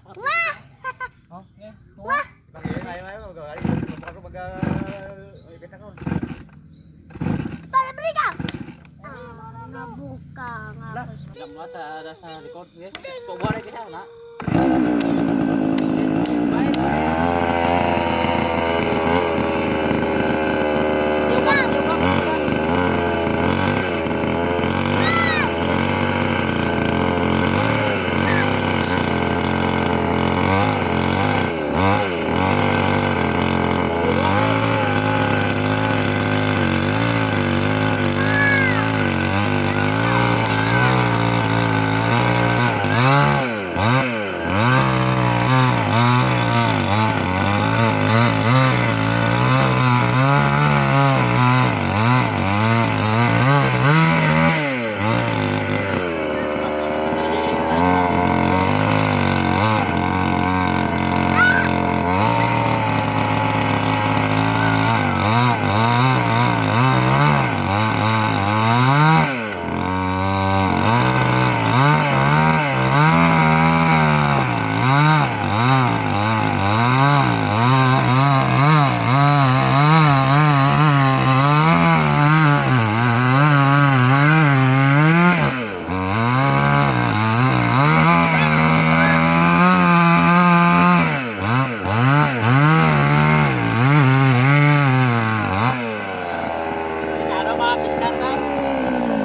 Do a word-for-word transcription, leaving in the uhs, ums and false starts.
Wah! Oh, eh, mo. Wah! Ay, ay, ay, mag-, ay, mag-, mag-, ay, kita ko. Palabrika! Ah, nabuka nga. Wala. Ako sa Gamwa sa, sa likod, eh. Kuha na kita, na.